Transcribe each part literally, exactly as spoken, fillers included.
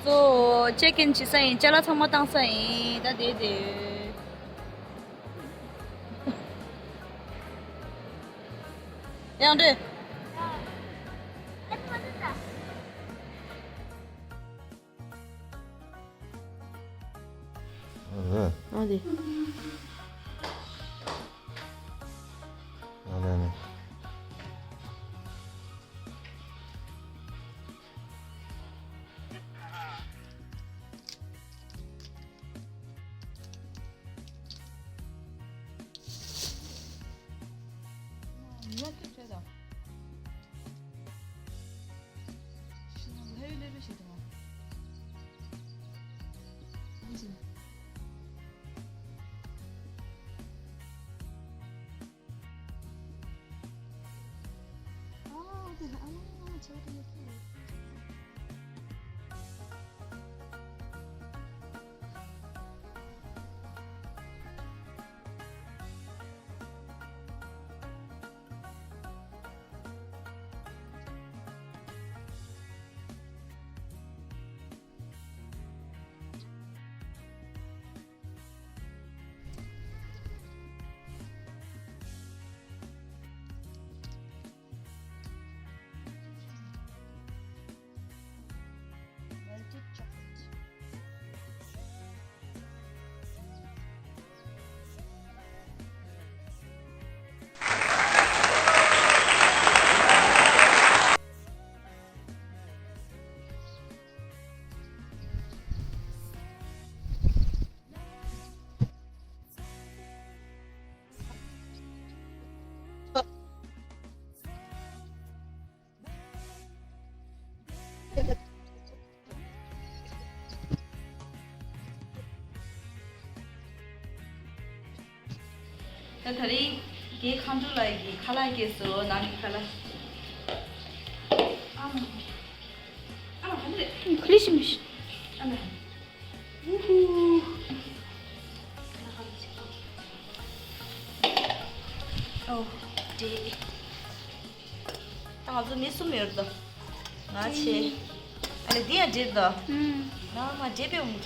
ཨོ། ཅེག་ཨིན་བྱེད་ས་ཡིན། ཅ་ལག་ཚང་མ་བཏང་ས་ཡིན། ད་དེ་དེ། ཡང་འདྲི། ཨ་དེ། ཨ་ལེ་ལེ། ད་དེ་རིང་རྒན་མཁའ་འགྲོ་ལགས་ཀྱི་ཁ་ལག་སྐྱེས་སོང་། ནང་གི་ཁ་ལག་ཨ་མ། ཨ་མ་ག་འདྲ་རེད། ཁ་ལི་ཤི་མི་ཤི། ཨ་མ། ཨུ་ཧུ། ཨོ། དེ། ད་ང་ཚོ་མི་གསུམ་ཡོད་དོ། ང་བྱས། ཨ་ལེ་འདི་ཡང་འདྲེས་དོ། ཨུམ། ང་མ་འདྲེས་པའི་འོང་།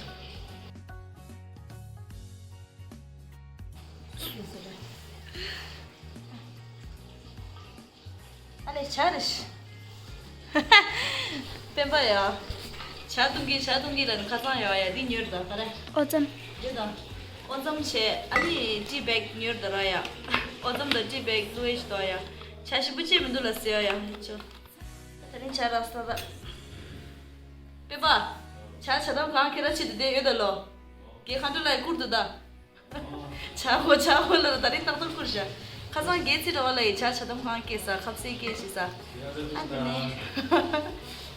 ཨ་ལེ་ཇ་རེ་ཤི། སྤེན་པ་ཡ། ཇ་བཏུང་གི་ཇ་བཏུང་གི་ལ་ནི་ཁ་སང་ཡོད་ཡ་འདི་ཉོས་དོ་ག་རེ། ཨོ་ཙམ། འདི་དང་། ཨོ་ཙམ་བྱས་ཨ་ནི་ཊི་བེག་ཉོས་དོ་ར་ཡ། ཨོ་ཙམ་དང་ཊི་བེག་བླུགས་ཡ་ཞིག་དོ་ཡ། ཇ་ཞིམ་པོ་ཅིག་མི་འདུག་ལ་ཟེར་ཡ་ཡ་ཅོ། ད་ནི་ཇ་རག་ས་ད། སྤེན་པ། ཇ་ཇ་དམ་གང་ཁྱེད་ར་ཆེད་དུ་བསྡད་ཡོད་ད་ལོ། རྒན་མཁའ་འགྲོ་ལགས་བསྐུར་འདུག་ད། ཇ་ཧོ་ཇ་ཧོ་ལ་ད་རིང་ཏག་ཏག་བསྐུར་ཤག་ཁ་སང་རྒན་ཚེ་རིང་ལགས་ཀྱིས་ཇ་ཇ་དམ་གང་སྐྱེས་ས་ཁ་ཟས་སྐྱེས་ཤི་ས། ཨ་ནི།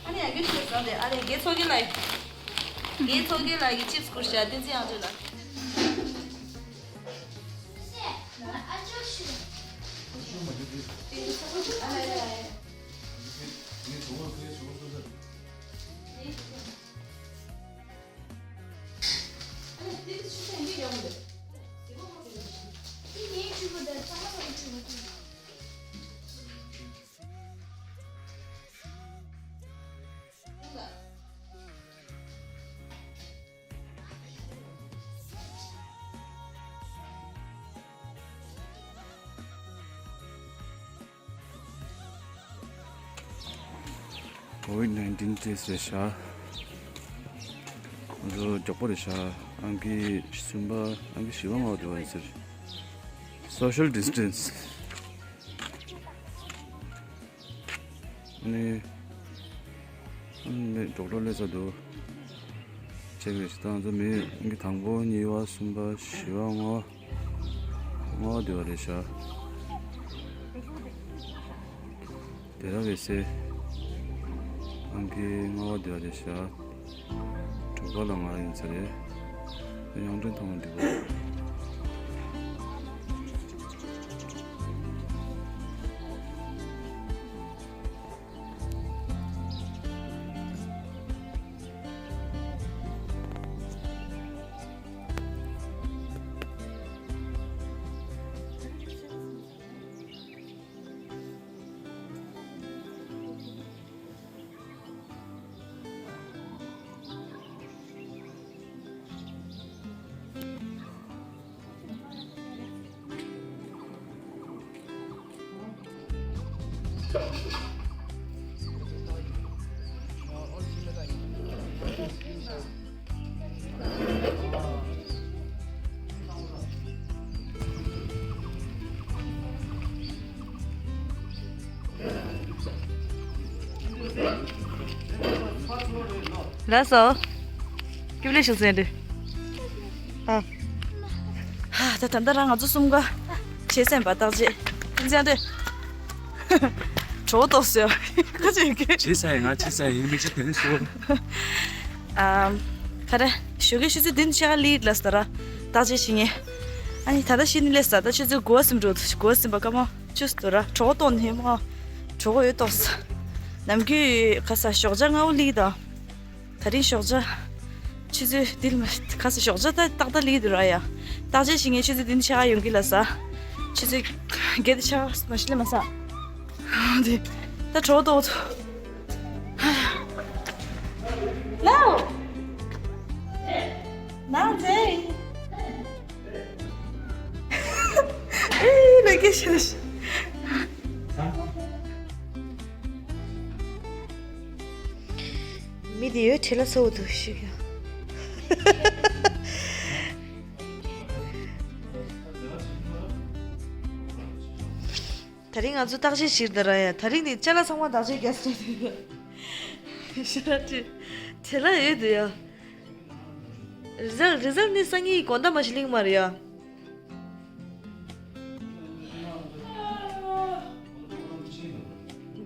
ཨ་ནི་ཡ་གི་ཆོས་ཟ་དེ་ཨ་རེ་རྒན་ཚོགས་རྒན་ལགས། རྒན་ཚོགས་རྒན་ལགས་ཀྱིས་ཅིབས་བསྐུར་ཤག་བསྟན་འཛིན་དབྱངས་ཅན་ལགས། ཀོ་ཝིཌ་ནའིན་ཊིན་ཊེ་སི་ཊི་རེད་ཤག་ང་ཚོ་མགྱོགས་པོ་རེད་ཤག་ཨང་ཀི་གསུམ་པ་ཨང་ཀི་བཞི་པ་ལྔ་པ་དེ་བ་ཡིན་ཟེར། སོ་ཤལ་ཌི་སི་ཊེན་སི། ཨ་ནི། ཨ་ནི་ཌོག་ཊར་སླེབས་ཚར་འདུག་ཅེག་རེད་ཤག་ད་ང་ཚོ་མི་ཨང་ཀི་དང་པོ་གཉིས་པ་གསུམ་པ་བཞི་པ་ལྔ་པ། ལྔ་པ་དེ་བ་རེད་ཤག་དེ་ར་བས་སེ། ཨང་ཀི་ལྔ་པ་དེ་བ་རེད་ཤག་དྲུག་པ་ལ་ང་ཡིན་ས་རེད། དབྱངས་སྒྲོན་ཐང་འདི་བ། ལགས་སོ། སྐྱིད་པོ་ཞིག་ཟེར་འདི། ཨ། ཧ། ད་ད་ལྟ་རང་ང་ཚོ་གསུམ་ཀ་བྱས་ཟིན་པ་བརྟག་དཔྱད་ཀུན་མཚན་རེད། གྲོད་ཏོག་ཟེར། ཁ་ཅིག་གི། བྱས་ས་ཡིན། ང་བྱས་ས་ཡིན། མི་ཅིག་དེ་ནས་སུ། ཨ། ག་རེ། ཞོགས་ཀའི་ཆུ་ཚོད་བདུན་ཕྱེད་ཀ་སླེབས་ལ་ཟེར་ར། བརྟག་དཔྱད་བྱེད་མཁན། ཨ་ནི་ད་ལྟ་ཕྱི་ནས་སླེབས་ས། ད་ཆུ་ཚོད་དགུ་པ་ཟིན་འགྲོ། དགུ་པ་ཟིན་པ་སྐར་མ་བཅུ་ཟིན་འགྲོ་ར། གྲོད་ཏོག་ནས་མ། གྲོད་ཡོད་ཏོག་ཟེར། ནམ་རྒྱུན་ག་ས་ཞོགས་ཇ་སྔ་པོ་སླེབས་དང་། ད་རིང་ཞོགས་ཇ། ཆུ་ཚོད་འདི་ལ་མ་ག་ས་ཞོགས་ཇ་ད་ཏག་ཏག་སླེབས་འདུག་ར་ཡ། བརྟག་དཔྱད་བྱེད་མཁན་ཆུ་ཚོད་བདུན་ཕྱེད་ཀ་ཡོང་གི་ལ་ས། ཆུ་ཚོད་བརྒྱད་དང་ཕྱེད་ཀ་མ་ཤི་ལ་མ་ས། འདི། ད་གྲོད་ཏོག་ཚོ། ལའོ། ནང་ཚེ། ཨེ་ལ་ཀེ་ཤ་ཤ། མི་དེ་ཡོད་བྲེལ་ལ་སོ་འདུག་ཤི་ཡ། ད་རིང་ང་ཚོ་བརྟག་དཔྱད་ཞིག་འདི་ར་ཡ། ད་རིང་ནི་ཅ་ལག་ཚང་མ་བརྟག་དཔྱད་རྒྱག་སྲིད་དེ། ཤ་ར་ཅི། བྲེལ་ལ་ཡོད་དེ་ཡ། རི་ཛལ་རི་ཛལ་ནི་སང་ཉིན་དགོང་དག་མ་ཞིག་ལིང་མ་རེད་ཡ།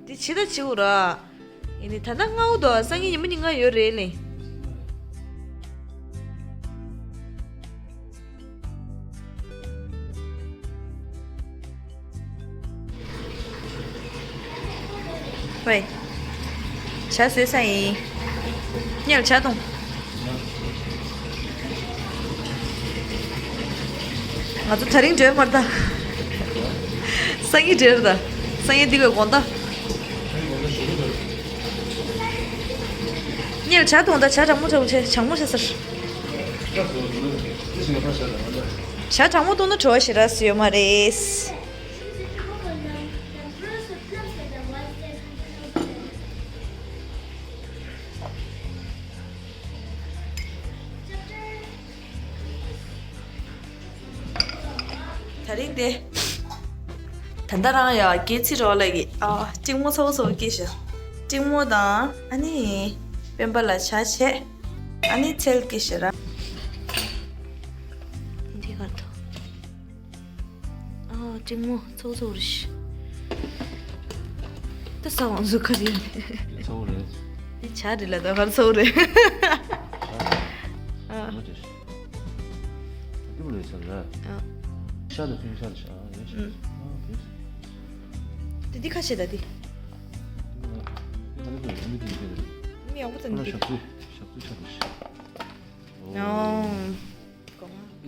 དེ་ཕྱི་ད་ཕྱི་འུ་ར། ཡིན་ནི་ད་ལྟ་སྔ་པོ་དོ། སང་ཉིན་ཉི་མ་ཉིན་ང་ཡོད་རེད་ལེ། ཝེ། ཇ་བཟོས་ས་ཡིན། སྔོན་ལ་ཇ་འཐུང་། ང་ཚོ་ད་རིང་འགྲོ་མ་རེད་ད། སང་ཉིན་འགྲོ་རེད་ད། སང་ཉིན་འདི་བའི་དགོང་དག། སྔོན་ལ་ཇ་འཐུང་ད། ཇ་གྲང་མོ་གྲང་མོ་བྱས། གྲང་མོ་བྱས་ཟེར། ཇ་གྲང་མོ་འཐུང་ན་བྲོ་བ་ཞེ་དྲག་ཡོད་མ་རེད། ད་རིང་དེ། ད་ལྟ་རང་ཡ་སྐྱེ་ཚིག་རོགས་ལ་གི། ཨ། ཀྲིང་མོ་ཚ་བོ་ཚ་བོ་སྐྱེས་ཤག་ཀྲིང་མོ་དང་ཨ་ནི། སྤེན་པ་ལ་ཇ་བྱས། ཨ་ནི་ཚལ་སྐྱེས་ཤག་ར། འདི་གར་ཐོ། ཨ། ཀྲིང་མོ་ཚ་བོ་ཚ་བོ་རེད་ཤག་ད་ས་བང་སུ་ག་རེ་ཡིན། ཚ་བོ་རེད། འདི་ཇ་རེད་ལ་ད་གར་ཚ་བོ་རེད། ཨ། ཨ། ཨ། ཤ་དང་ཕིང་ཤ་ལ་ཤ། ཨ། ཡིན་ཤ། ཨ། དེ་འདི་ཁ་ཤས་ད་འདི། མི་ཡག་པོ་ཙམ་འདི།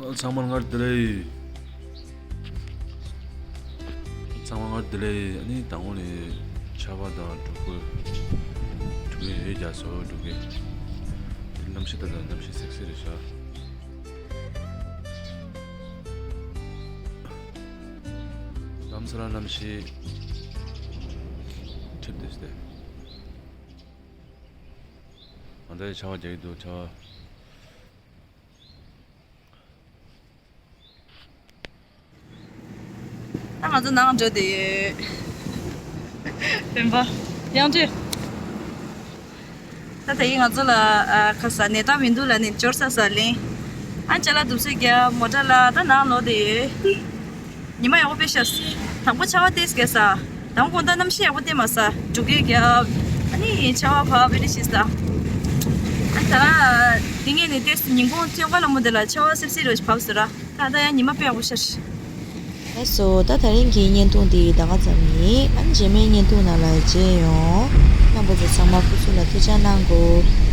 ཨོ། ཚང་མ་སྔར་བདེ་ལེགས། ཚང་མ་སྔར་བདེ་ལེགས། ཨ་ནི་དང་པོ་ནས་ཆར་པ་དང་འབྲུག་སྒོ། འབྲུག་སྒོ་ཡོད་རྒྱ་སོ་འབྲུག་སྒོ། འདི་གནམ་གཤིས་ད་ལྟ་གནམ་གཤིས་སེག་སེ་རེད་ཤག་ལམ་ས་ར་གནམ་གཤིས་འཁྲིག་བསྡད་ཤག་ང་ཚོའི་ཆར་པ་རྒྱག་གི་འདུག་ཆར་པ། ད་ང་ཚོ་ནང་འགྲོ་བསྡད་ཡོད། སྤེན་པ། དབྱངས་ཅན། ད་དེ་ཡིན་ང་ཚོ་ལ། ཨ། ཁ་ས་ནས་ད་མི་འདུག་ལ་ནི་འབྱོར་ས་ས་ལེན། ཨ། ཅ་ལག་འདུག་སེ་རྒྱ་མོ་ཊ་ལ་ད་ནང་ལོག་བསྡད་ཡོད། ཉི་མ་ཡག་པོ་དཔེ་ཤག་དང་པོ་ཆར་པ་ཏོག་ཙམ་རྒྱག་ས། དང་པོ་དགོང་དག་གནམ་གཤིས་ཡག་པོ་དཔེ་མ་ས། འབྲུག་སྒོ་རྒྱབ། ཨ་ནི་ཆར་པ་བབས་པའི་རེ་ཞིག་ས། ཨ། ད་ར་དེ་ངས་ནི་ཏོག་ཙམ་ཉིན་གུང་ཐོན་ཁ་ལ་མོ་དེ་ལ་ཆར་པ་སིབ་སིབ་རེ་བབས་སོང་ར། ད་ད་ཡང་ཉི་མ་དཔེ་ཡག་པོ་ཤར། ལགས་སོ། ད་དེ་རིང་གི་བརྙན་ཐུང་འདི་ད་ག་ཙམ་ཡིན། ཨ་ནི་རྗེས་མའི་བརྙན་ཐུང་ནང་ལ་མཇལ་ཡོང་། རྣམ་པ་ཚོ་ཚང་མ་སྐུ་གཟུགས་ལ་ཐུགས་ཅག་གནང་དགོས།